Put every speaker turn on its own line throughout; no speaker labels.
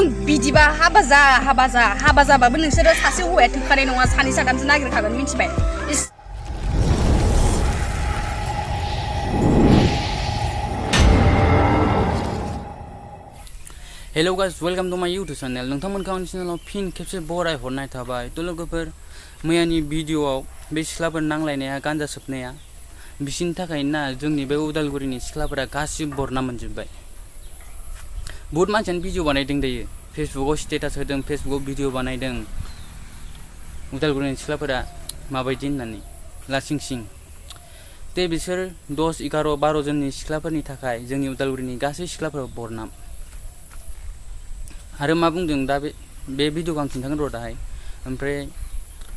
बिदिबा हाबा जाबाबो नोंसोरो सासे हौवाया थोखानाय नङा सानै साथामसो नागिरखागोन मिथिबाय
Hello guys, welcome to my YouTube channel. नोंथांमोनखौ आंनि चेनेलाव फिन खेबसे बराय हरनाय थाबाय। थ' लोगोफोर मैयानि भिडिअआव बे सिख्लाफोर नांलायनाया गान्जा सोबनाया बिसिनि थाखाय ना जोंनि बे उदालगुरिनि सिख्लाफोरा गासिबो बरनाम मोनजोबबाय। बहुत मानसियानो भिडिअ बानायदों दायो। फेसबुकआव स्टेटास होदों, फेसबुकआव भिडिअ बानायदों। उदालगुरिनि सिख्लाफोरा माबायदि होननानै लासिं सिं। ते बिसोर 10, 11, 12 जननि सिख्लाफोरनि थाखाय जोंनि उदालगुरिनि गासै सिख्लाफोरा बरनाम। आरो मा बुंदों दा बे भिडिअखौ आं खिन्थागोन र' दाहाय। ओमफ्राय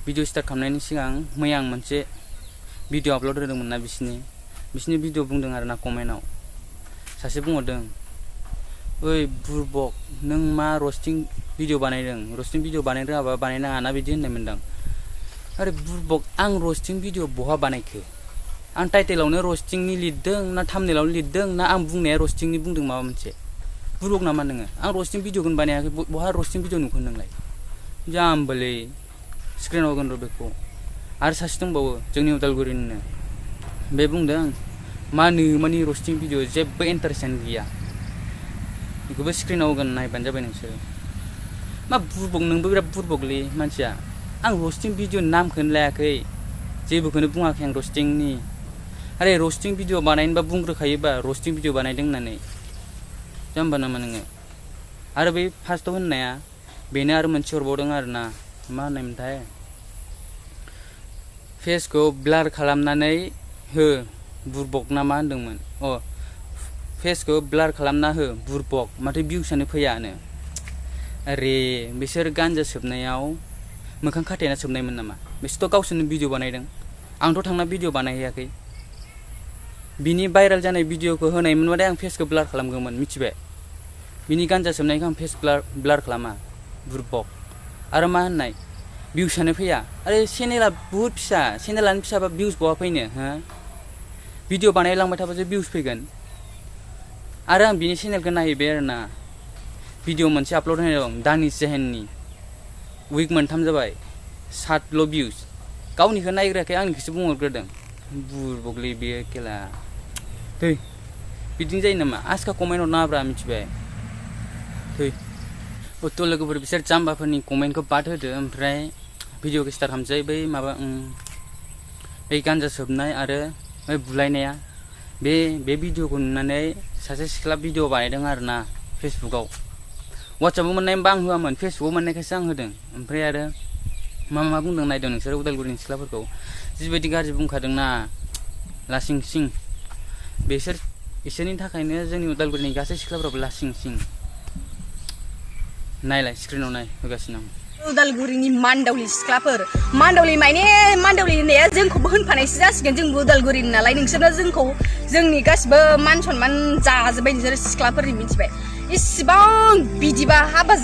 भिडिअ स्टार्ट खालामनायनि सिगां मैया आं मोनसे भिडिअ आपल'ड होदोंमोन ना बिसिनि भिडिअ बुंदों आरो ना कमेन्टआव सासे बुंहरदों, ओइ बुरबक नों मा रस्टिं भिडिअ बानायदों? रस्टिं भिडिअ बानायनो रोङाबा बानायनाङा ना बिदि होननाय मोनदां। आरे बुरबक आं रस्टिं भिडिअ बहा बानायखो? आं टाइटेलावनो रस्टिंनि लिरदों ना थाम्बनेलावनो लिरदों ना आं बुंनाया रस्टिंनि बुंदों माबा मोनसे? बुरबक नामा नोङो? आं रस्टिं भिडिअखौनो बानायाखै, बहा रस्टिं भिडिअ नुखो नोंलाय? जाम्बालै स्क्रिनाव होगोन र' बेखौ। आरो सासे दंबावो जोंनि उदालगुरिनिनो, बे बुंदों मा मानि रस्टिं भिडिअ जेबो इन्टारेस्टआनो गैया। बेखौबो स्क्रिनाव होगोन, नायबानो जाबाय नोंसोरो। मा बुरबक, नोंबो बिराद बुरबकलै मानसिया। आं रस्टिं भिडिअ नामखौनो लायाखै, जेबोखौनो बुङाखै आं रस्टिंनि। आरे रस्टिं भिडिअ बानायनोबा बुंग्रोखायोबा रस्टिं भिडिअ बानायदों होननानै। जाम्बा नामा नोङो? आरो बै फार्स्टआव होननाया बेनो आरो मोनसे हरबावदों आरो ना, मा होननायमोनथाय, फेसखौ ब्लार खालामनानै हो बुरबक ना मा होनदोंमोन? फेसखौ ब्लार खालामना हो बुरबक, माथो भिउसानो फैयानो। आरे बिसोर गान्जा सोबनायाव मोखां खाथेना सोबनायमोन नामा? बिसोरथ' गावसोरनो भिडिअ बानायदों, आंथ' थांना भिडिअ बानायहैयाखै। बिनि भाइरेल जानाय भिडिअखौ होनायमोनबाथाय आं फेसखौ ब्लार खालामगौमोन, मिथिबाय? बिनि गान्जा सोबनायखौ आं फेस ब्लार खालामा बुरबक। आरो मा होननाय भिउसानो फैया? आरे चेनेला बुहुत फिसा, चेनेलानो फिसाबा भिउस बहा फैनो हो? भिडिअ बानायलांबाय थाबासो भिउस फैगोन। आरो आं बिनि चेनेलखौ नायहैबाय आरो ना, भिडिअ मोनसे आपल'ड होनाय दं दानिश जेहेननि, उइक मोनथाम जाबाय, 7ल' भिउस। गावनिखौ नायग्रायाखै, आंनिखौसो बुंहरग्रोदों। बुरबकलै बेयो केला। थै बिदिनो जायो नामा? आजखा कमेन्ट हरनाङाब्रा, मिथिबाय? थै थ' लोगोफोर बिसोर जाम्बाफोरनि कमेन्टखौ बाद होदो, ओमफ्राय भिडिअखौ स्टार्ट खालामसै। बै माबा बै गान्जा सोबनाय आरो बै बुलायनाया, बे भिडिअखौ नुनानै सासे सिख्ला भिडिअ बानायदों आरो ना फेसबुकआव। वाट्सआपआव मोननायबा आं होआमोन, फेसबुकआव मोननायखायसो आं होदों। ओमफ्राय आरो मा बुंदों नायदों नोंसोरो उदालगुरिनि सिख्लाफोरखौ जिबायदि गाज्रि बुंखादोंना, लासिं सिं। बिसोरनि थाखायनो जोंनि उदालगुरिनि गासै सिख्लाफोराबो लासिं सिं। नायलाय स्क्रिनाव नाय, होगासिनो आं।
उदालगुरिनि मान्दावलि सिख्लाफोर, मान्दावलि होननाया जोंखौबो होनफानायसो जासिगोन। जोंबो उदालगुरिनि नालाय, नोंसोरनो जोंनि गासिबो मान सनमान जाजोब्बाय नोंसोरो सिख्लाफोरनि, मिथिबाय? इसिबां बिदिबा हाबा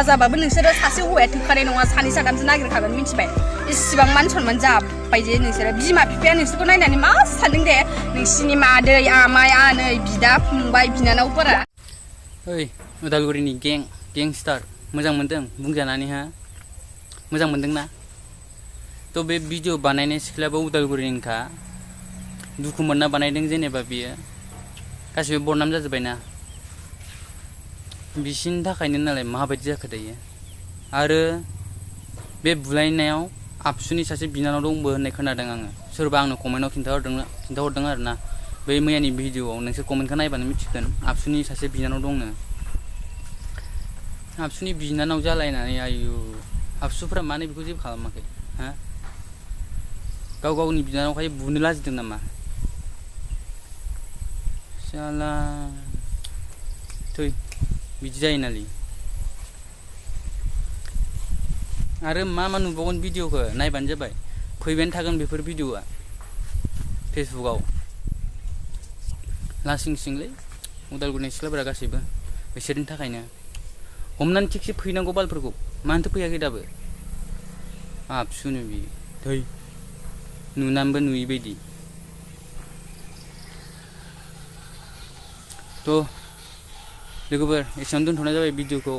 जाबाबो नोंसोरो सासे हौवाया थोखानाय नङा, सानै साथामसो नागिरखागोन, मिथिबाय? इसिबां मान सनमान जाबाय जे नोंसोरो। बिमा बिफाया नोंसोरखौ नायनानै मा सानदों दे, नोंसिनि मादै आमाइ आनै बिदा फंबाय बिनानावफोरा।
ओइ उदालगुरिनि गेंस्टार, मोजां मोनदों बुंजानानै? हा मोजां मोनदोंना? थ' बे भिडिअ बानायनाय सिख्लायाबो उदालगुरिनिखा, दुखु मोनना बानायदों जेनेबा बियो। गासिबो बरनाम जाजोब्बायना बिसिनि थाखायनो नालाय, माबायदि जाखो दायो? आरो बे बुलायनायाव आबसुनि सासे बिनानाव दंबो होननाय खोनादों आङो। सोरबा आंनो कमेन्टआव खिन्थाहरदों आरो ना, बै मैयानि भिडिअआव। नोंसोर कमेन्टखौ नायबानो मिथिगोन, आबसुनि सासे बिनानाव दंनो। आबसुनि बिनानाव जालायनानै, आयु आबसुफ्रा मानो बेखौ जेबो खालामाखै? हा गावनि बिनानावखाय बुनो लाजिदों नामा? साला थै बिदि जायो नालै। आरो मा नुबावगोन भिडिअखौ नायबानो जाबाय, फैबायानो थागोन बेफोर भिडिअआ फेसबुकआव। लासिं सिंलै उदालगुरिनि सिख्लाफोरा गासैबो, बिसोरनि थाखायनो। हमनानै थिगसे फैनांगौ बालफोरखौ, मानोथो फैयाखै दाबो? आबसुनो बियो, थै नुनानैबो नुयि बायदि। थ' लोगोफोर एसेयावनो दोनथ'नाय जाबाय भिडिअखौ